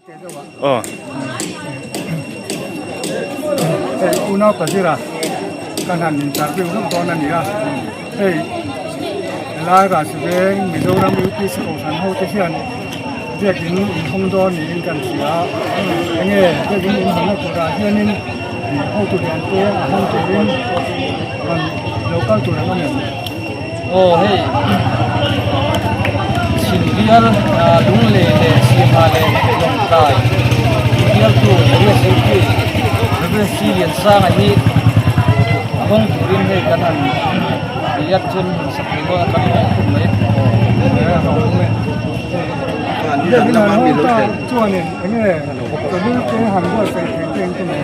Aw. Hei unau pazira kan han interview hlauh dawn a ni a, hei helai Rahsiveng Mizoram UPC Kohhran ho te hian biakin in hawng dawn niin kan hria a, enge biakin in hawnna turah hianin hotu lian te a hawng turin rawn lo kal tur ang a ni. Aw hei Chhimbial Lunglei leh Sihha leh Lawngtlai bialtu Area Secretary Reverend C Liansanga hi a hawng turin hei kan han riat chuan han sak thei dawn a kan hawng khum mai. Chuanin enge chawlh te han buatsaih thei te ang chu mai.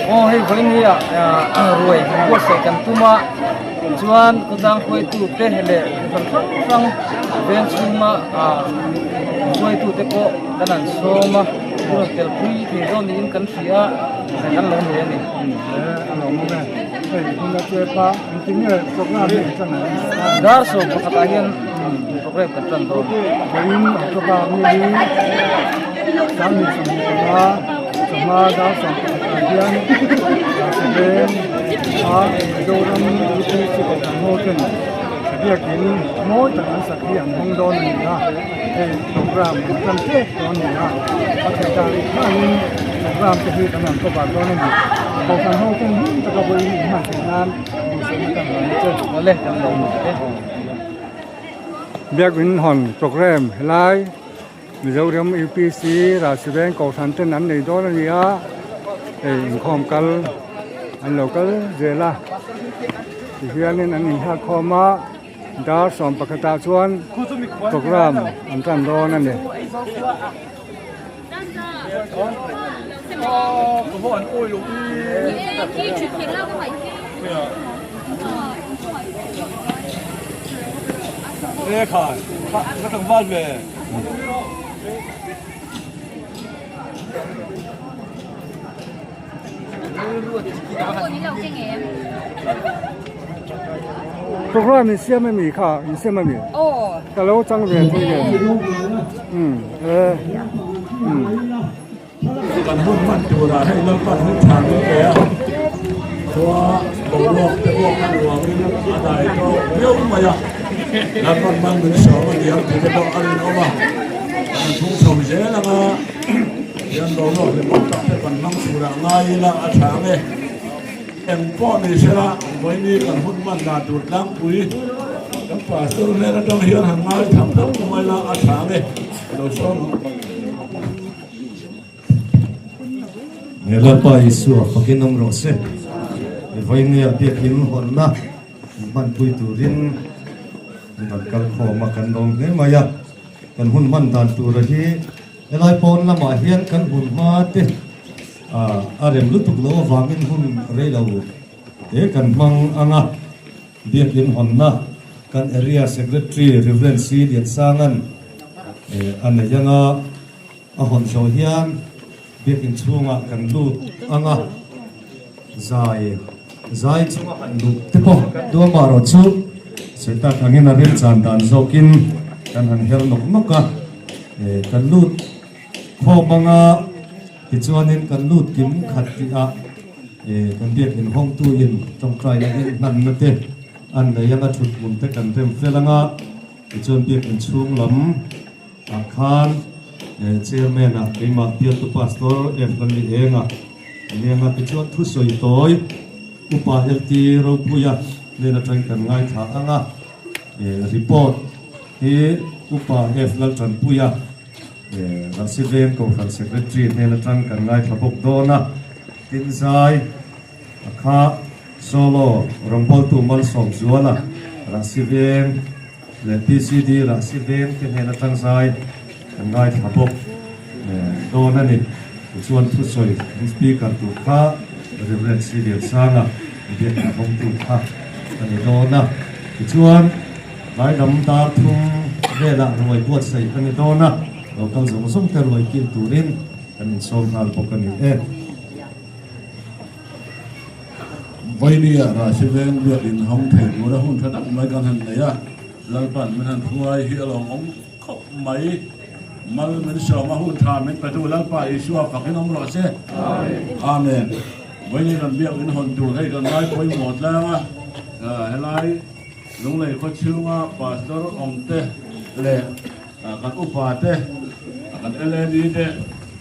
Aw hei vawiin hi ah ruai han buatsaih kan tum a. Chuan khawtlang hruaitute leh hrang hrang hrang veng chhunga ah hruaitute pawh kan han sawm a, an rawn tel pui thei dawn niin kan hria a, kan lo nei a ni. Dar sawm pakhatah hian program kan tan dawn. A Mizoram UPC Kohhran ho ten biakin mawi tak an sak hi an hawng dawn a ni a, hei program an tan tep dawn a ni a, a theih dan khanin program te hi kan han cover dawn a ni. Kohhran ho ten hlim taka vawiin inhman theih nan duhsakna kan rawn che. Awle kan lo hmu e. Biakin hawn program helai Mizoram UPC Rajsiveng Kohhran ten an nei dawn a ni a, hei inkhawm kal an lo kal zel a, tihianin an inhak khawm a, dar 11 ah chuan program an tan dawn a ni. Program in siam ami kha in siam ami ka lo chang ve thei ve um e um Kan hun hman turah hei Lalpan hun tha min pe a, khua boruak te pawh kan ruangin a dai tawk viau mai a, Lalpan man min sawm a ni ang tih te pawh a rinawm a, kan han thung chho zel ang a, hian boruak hlimawm tak te kan hmang turah ngai ila a tha ang e. Eng pawh ni sela vawiini kan hun hman dan tur tlangpui kan pastor hnen atang hian han ngai tham deuh mai la a tha ang e, lo sawm ang. He Lalpa Isua fakin awm rawh se. Vawinia biakin hawnna hmanpui turin kan kal khawm a, kan lawm hle mai a. Kan hun hman dan tura hi helai pawn lamah hian kan hun hma te a rem lutuk loh avangin hun rei lo te kan hmang ang a. Biakin hawnna kan Area Secretary Rev. C. Liansanga'n a nei ang a. A hawn zawh hian biakin chhungah kan lut ang a, zai zai chunga han luh te pawh duamah erawh chu sawi tak angin a remchan dan zawkin kan han her nawk nawk a, kan lut khawm ang a, tichuanin kan lut kim khat tih ah kan biakin hawngtuin tawngtaina inhlanna te an nei ang a, thut hmun te kan rem fel ang a, tichuan biakin chhung lam. Ah khan Chairman ah keimah bialtu Pastor F Lalli Enga a ni ang a, tichuan thusawi tawi Upa LT Ropuia hnen atangin kan ngaithla ang a, report hi Upa F Laltanpuia Rahsiveng Kohhran Secretary hnen atang kan ngaithla bawk dawn a, tin zai a kha solo rawngbawltu Malsawmzuala Rahsiveng Leh PCD Rahsi veng te hnen atang zai kan ngaithla bawk dawn a ni. Tichuan thusawi an speaker tur kha Rev. C. Liansanga biakna hawngtu kha a ni dawn a. Tichuan tlai lam dar thum velah ruai buatsaih a ni dawn a, lo kal zawng zawng te ruai kil turin kan insawm nghal bawk a ni e. Vainia Rahsi veng biak in hawng thei tura hun tha tak mai kan han nei a, Lalpan min han hruai hi a lawmawm khawp mai. Mal min sawm a hun tha min petu Lalpa Isua fakin awm rawh se. Amen. Vawiin kan biak in hawn tur hei kan ngai pawimawh tlang a, helai Lunglei khaw chhunga Pastor awmte leh kan upa te, kan LAD te,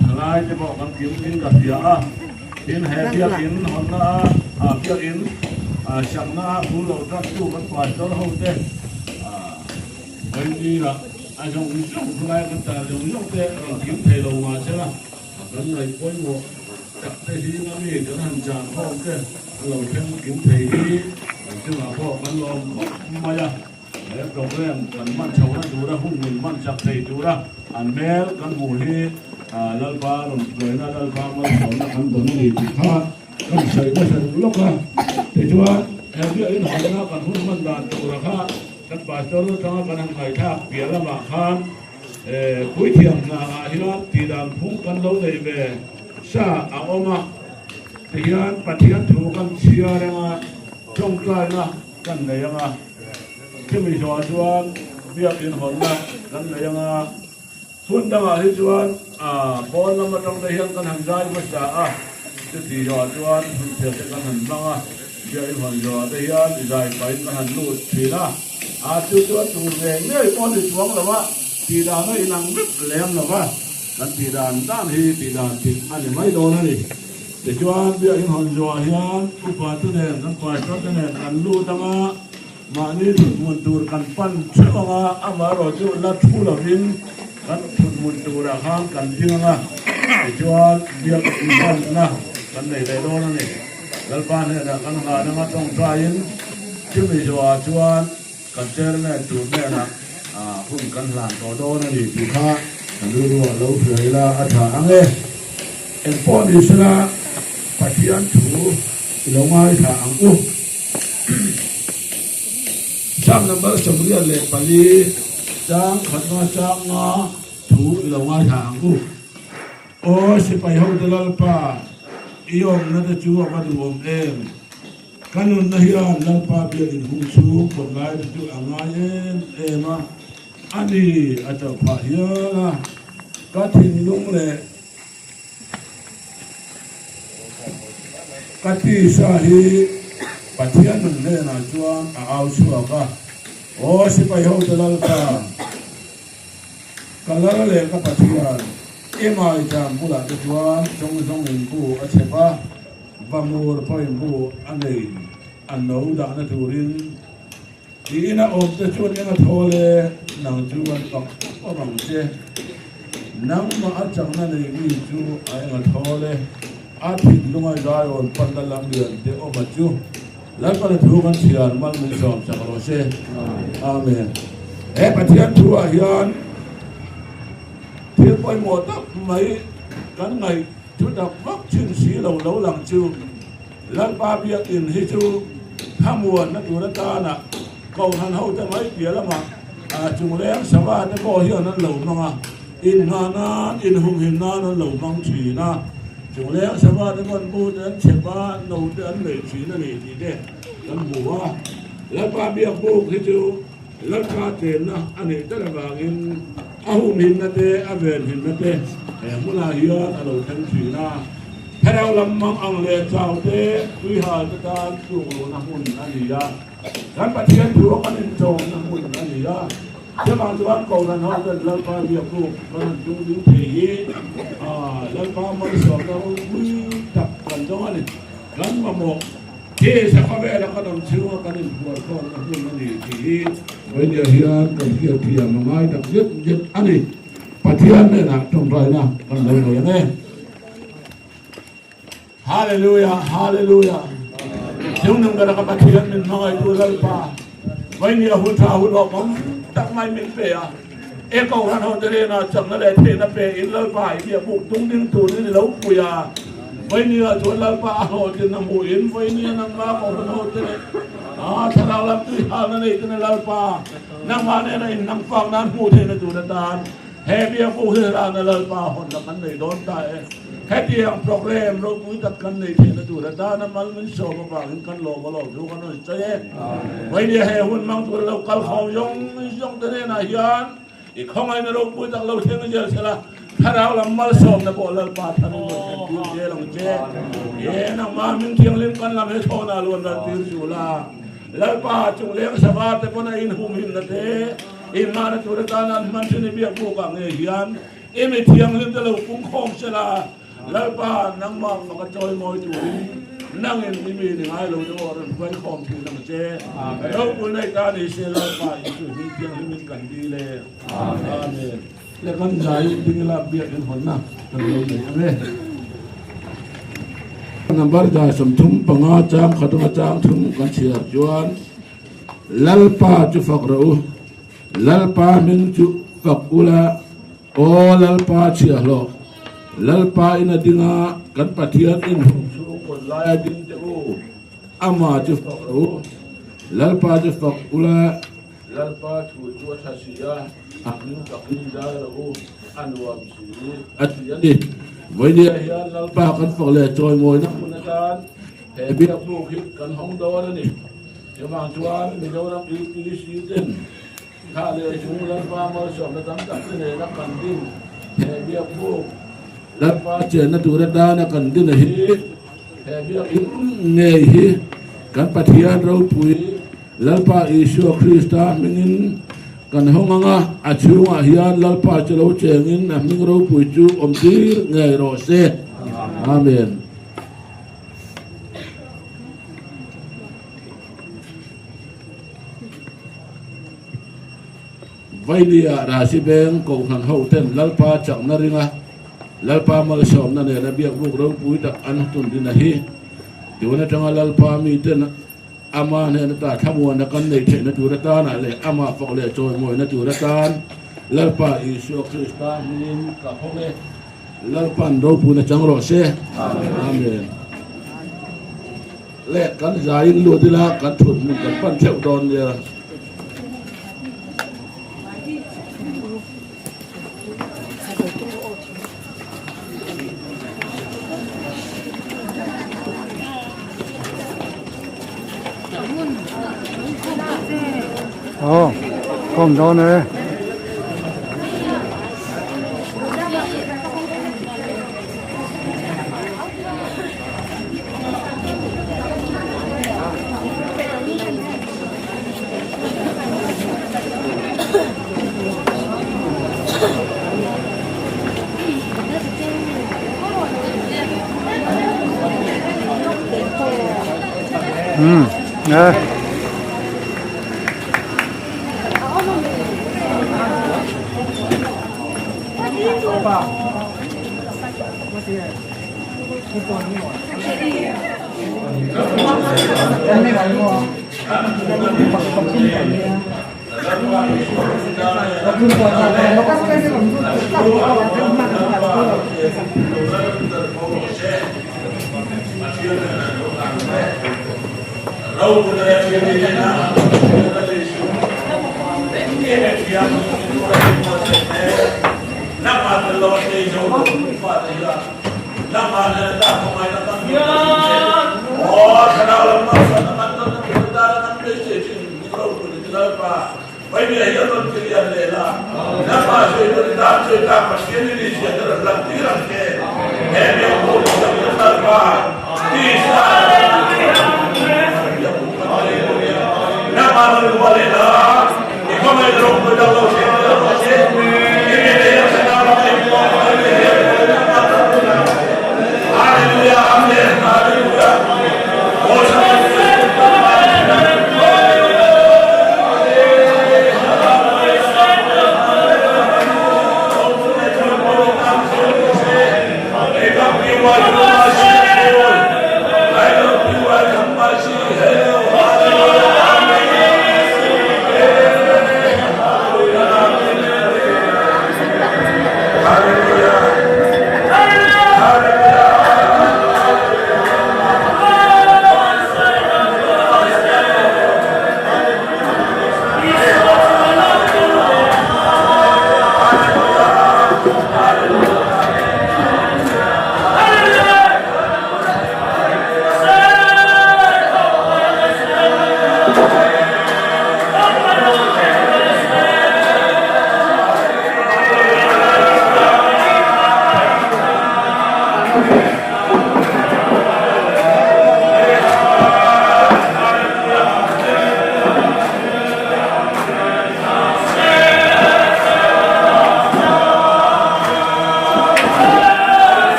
thalai te pawh kan kim in ka hria a. Tin he biakin hawnna a, biakin sakna a phur lo tlattu kan Pastor ho te, Vawiin a zawng zawng khawlai kan tar zawng zawng te rawn kim thei lo mah se la, kan ngaih pawimawh tak te zing a mi kan han chah khawm te an lo thleng kim thei hi kan chungah pawh kan lawm khawp mai a. He program kan hman chhohna tura hun min hman chak thei tura an hmel kan hmuh hi Lalpa rawn hruaina, Lalpa malsawmna kan dawn a ni tih kha kan sawi hmasa duh lawk a. Tichuan, he biakinn hawnna kan hun hman dan tura kha Kan pastor atanga kan han ngaihthlak piah lamah khan puithiam hna ah hian tihdan phung kan lo nei ve sa a awm a, tihian Pathian thu kan chhiar anga tawngtaina kan nei anga, chumi zawhah chuan biakin hawnna kan nei anga. Hun dangah hi chuan pawn lam atang te hian kan han zai hmasa a, chuti zawhah chuan hun chhiar te kan han hmang a, biakinn hawn zawhah te hian zai pahin kan han lut thin a, a chu chuan tur ngei ngei pawh ni chuang lo a, tih dan a inang vek lem lo va, kan tih dan dan hi tih dan dik a ni mai dawn a ni. Tichuan biakinn hawn zawhah hian upa te nen kan pastor te nen kan lut ang a, Mahni thuthmun tur kan pan theuh ang a, amaherawh chu la thu lovin kan thuthmun turah khan kan ding ang a, tichuan biak inhmanna kan nei leh dawn a ni. Lalpa hnenah kan hlan anga tawngtaiin chumi zawhah chuan kan chairman tur hnenah hun kan hlan tawh dawn a ni tih kha kan rilruah lo hria ila a tha ang e. Engpawh ni sela Pathian thu i lo ngaithla ang u. Psalm number 84 chang khatna chang nga thu i lo ngaithla ang u. Aw sipai hote Lalpa, i awmna te chu a va duhawm em! Ka nunna hian Lalpa biakin hung chhung kawt lai te chu a ngai em em a, a ni a chauh phah hial a, ka thinlung leh Ka tisa hi Pathian nun hnenah chuan a au chhuak a, Aw sipai hote Lalpa, ka lal leh ka Pathian, i maicham bulah te chuan chawngzawngin bu a chhep a, vamur pawhin bu a nei a no dahna turin. Tiin a awm te chuan eng a thawl e, nang chu an fak awm ang che. Nangmah a chakna nei mi chu a eng a thawl e, a thinlunga Zion panna lam lian te awm a chu. Lalpana thu kan chhiar mal min sawm chak rawh se. Amen. He Pathian thu ah hian thil pawimawh tak mai kan ngaih thu tak vak thin si lo lo lang chu. Lalpa biakinn hi chu thlamuanna tur atana Kohhran hote mai piah lamah chungleng sava te pawh hian an lo hmang a, inhngah nan, inhumhim nan an lo hmang thin a. Chungleng sava te pawn bu te an chhep a, no te an nei thin a ni tih te kan hmu a. Lalpa biak buk hi chu Lalpa chenna a nih tel avangin a humhimna te, a venhimna te he hmunah hian a lo thleng thin a. Thlarau lam mang ang leh chau te, tuihal te tan tluk luhna hmun a ni a. Kan Pathian thu a kan inchawmna hmun a ni a. Chuvang chuan Kohhran ho ten Lalpa biakbuk kan han tung ding thei hi Lalpa malsawmna ropui tak kan dawng a ni. Kan mamawh hi sakhawvela kan awm chhunga kan inphuarkhawmna hmun a ni tih hi vawinia hian kan hriatthiam a ngai tak zet zet a ni. Pathian hnenah tawngtaina kan lo nei ang e. Hallelujah, Hallelujah. Chungnung ber ka Pathian min hmangaihtu Lalpa, vawinia hun tha hun awm tak mai min pe a. E Kohhran ho te hnenah chakna leh theihna pe in Lalpa i bia buk tung ding turin i lo pui a. Vawinia chuan Lalpa a hlawhtlinna hmuh in vawinia nangma Kohhran ho te leh a thlarau lam tui halna nei te na Lalpa nangmah nena in nang fak nan hmuh theihna tur atan He biakbu hi rana Lalpa hawnna kan nei dawn ta e. Hetiang program ropui tak kan nei theihna tur atana mal min sawm avangin kan lawm a lawm thu kan rawn sawi e. Vawinia he hun hmang tur lo kal khawm zawng zawng te hnenah hian. I khawngaihna ropui tak lo thleng zel sela, Thlarau lam malsawmna pawh Lalpa tharin rawn thlen tir zel ang che. He nangmah hming thianghlim kan lam he thlawhna luan ral tir chu la. Lalpa chung leng sava te pawn a inhumhimna te, inngahna tur atana an hman thin i biak bukah ngei hian i mi thianghlim te lo pungkhawm sela, Lalpa, nangmah faka chawimawi turin nangin i mi ni ngai lo deuh aw rawn hruai khawm thin ang che. Ropui nei ta ni se Lalpa Isu hming thianghlimin kan dil e. Amen. Le kan zai ding ila biak in hawnna kan lo nei ang e. Number 35 chang khat anga chang thum kan chhiar chuan Lalpa chu fak rawh u, Lalpa hming chu fak ula, Aw Lalpa chhiahhlawh, Lalpa in a ding a, kan Pathian in hung chhung kawt laia ding te u, Amah chu fak rawh u. Lalpa chu fak ula, Lalpa thu chu a tha si a, a hming fakin zai rawh u, a nuam si a ti a ni. Vawinia hian Lalpa kan fak leh chawimawina hmun atan he biakbuk hi kan hawng dawn a ni. Chuvang chuan Mizoram UPC ten Thla leh chung Lalpa malsawmna tam tak te nena kan din he biakbuk Lalpa chenna tur atana kan din a hi he biakin ngei hi kan Pathian ropui Lalpa Isua Krista hmingin kan hawng anga a chhungah hian Lalpa chu lo chengin a hming ropui chu awm tir ngei rawh se. Amen. Vailia Rasi Beng Kohhran hoten Lalpa chakna ringa Lalpa malsawmna nena biakbuk ropui tak an tun din a hi. Tun atanga Lalpa miten ama hnena ta thlamuana kan neih theihna tur atana leh ama fak leh chawimawina tur atan Lalpa Isua Krista hmingin ka hawng e. Lalpa'n ropuina chang rawh se. Amen. Le kan zaiin lut ila kan thut hmun kan pan theuh dawn nia. Aw khawm dawn e. Ừ, nè.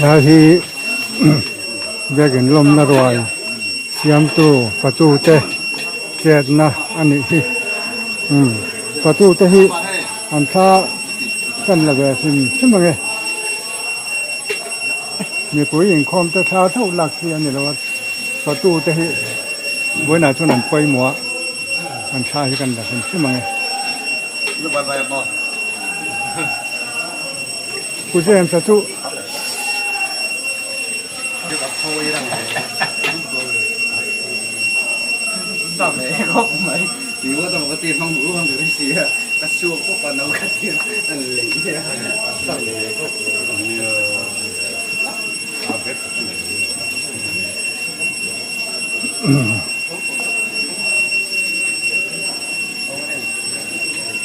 Helai hi biakin lawmna ruai siamtu fatu te chetna a nih hi umm fatu te hi an thla kan la ve hrim hrim ang e mipui inkhawm te thla theuh lak chi a ni lo a fatu te hi vawiinah chuan an pawimawh a an thla hi kan la hrim hrim ang e. Pu James-a chu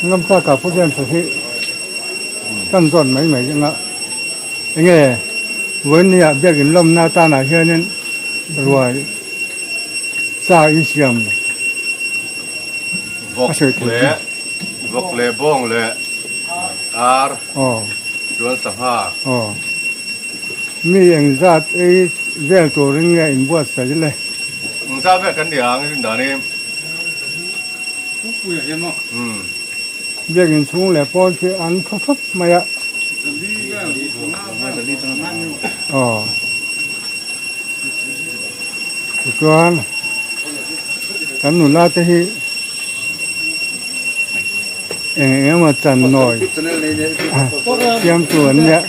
Ngamtlaka Pu James-a hi kan zawn mai mai anga enge vawinia biakin lawmna tanah hianin ruai sa in siam a sawi thei chu. Vawk leh bawng leh ar chuan sangha. Aw mi engzat ei vel turin nge inbuatsaih le? Engzat vel kan ni ang rindan-i. Biakin chhung leh pawn khi an thaw thawp mai a. Aw. Tichuan kan nula te hi eng eng emaw chan nawi siamtu an nia.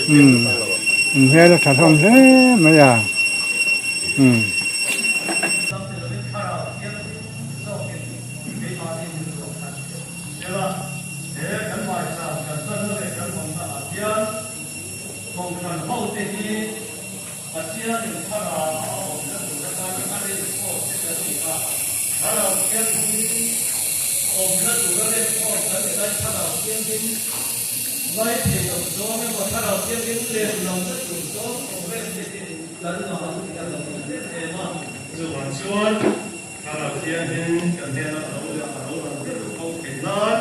Umm an hmel a tha hlawm hle mai a. Umm. Chuvang chuan Thlarau Thianghlim kan hnena a lo a lo lang deuh tho theih nan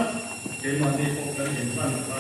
keimahni pawh kan inhlan a.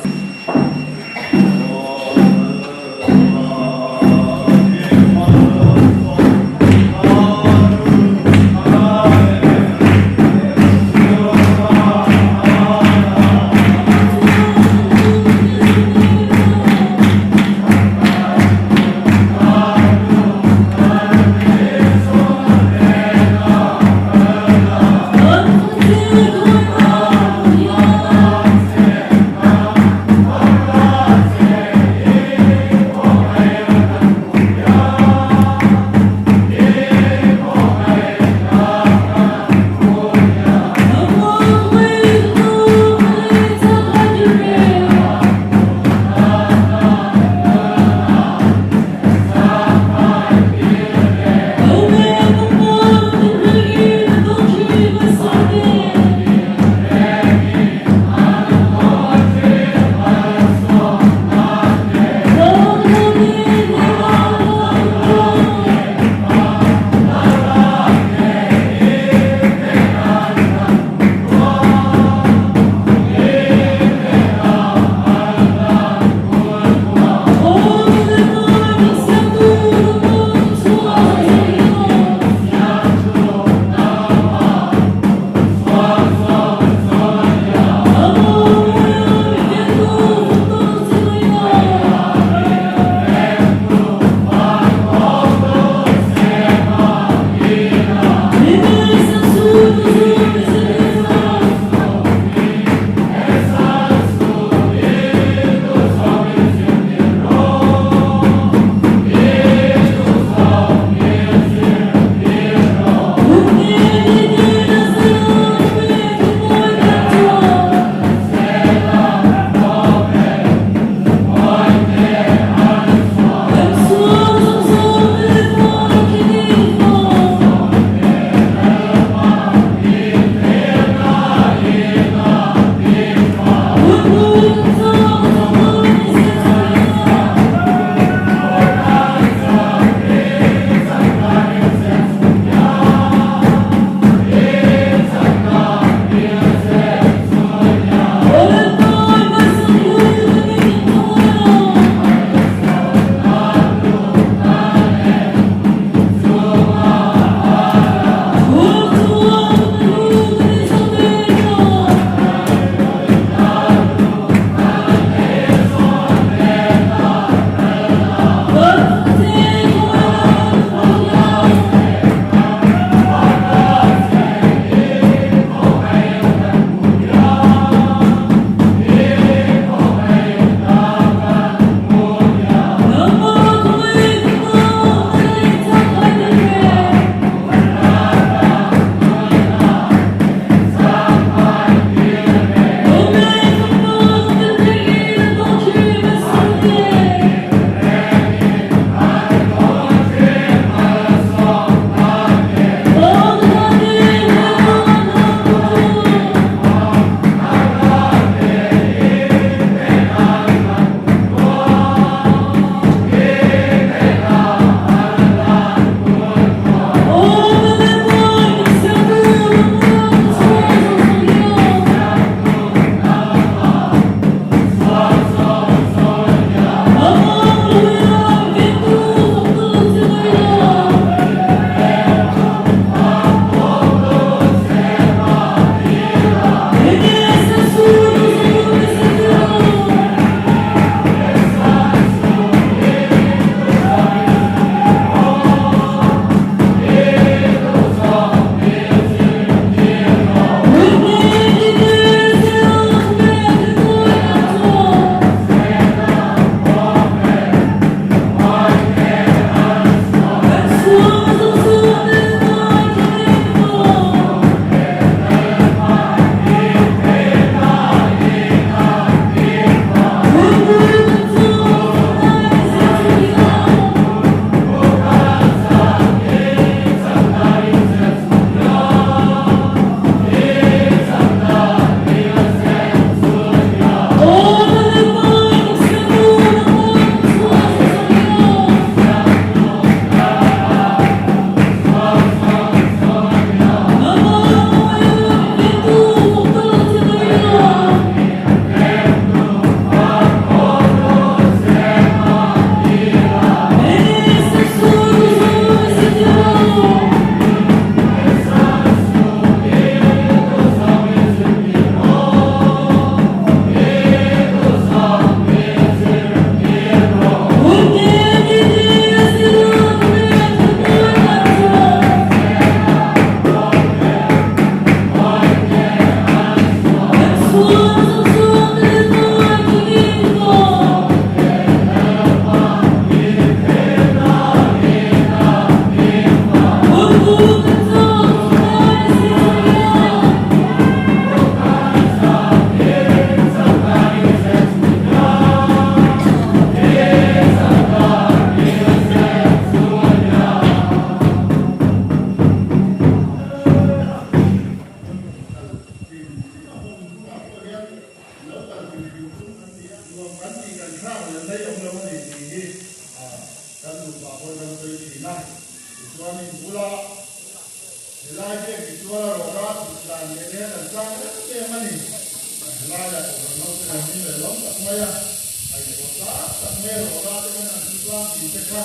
tlang tih te kha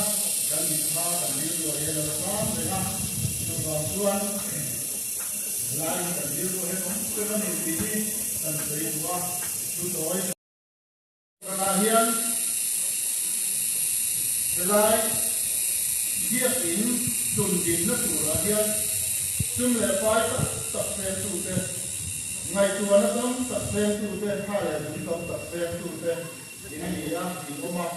kan mitthla kan rilruah hian a la tlang reng a, chuvang chuan helai hi kan rilruah hian awm reng a ni tih hi kan sawi duh a, thu tawi. Tunah hian helai biakin tun dinna turah hian sum leh pai tak tak sengtute, ngaihtuahna tam tak sengtute, tha leh dum tam tak sengtute in ni a, in awm a.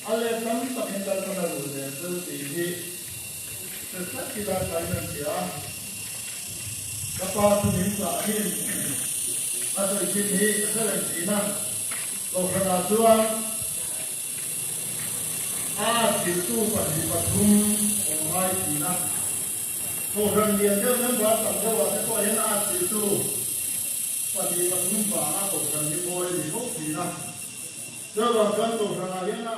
A let tam takin Lalpan a rul nen chu tih hi hre tlat ila thain an hria a. Ka pa chu min chah thin, a sawi thin hi ka hre reng thin a. Kohhranah chuan a thiltu 2, 3 awm ngai thin a. Kohhran lian deuh member tam deuhah te pawh hian a thiltu 2, 3 vanga kohhran hi mawi a ni fo thin a. Chuvang chuan kohhranah hian a.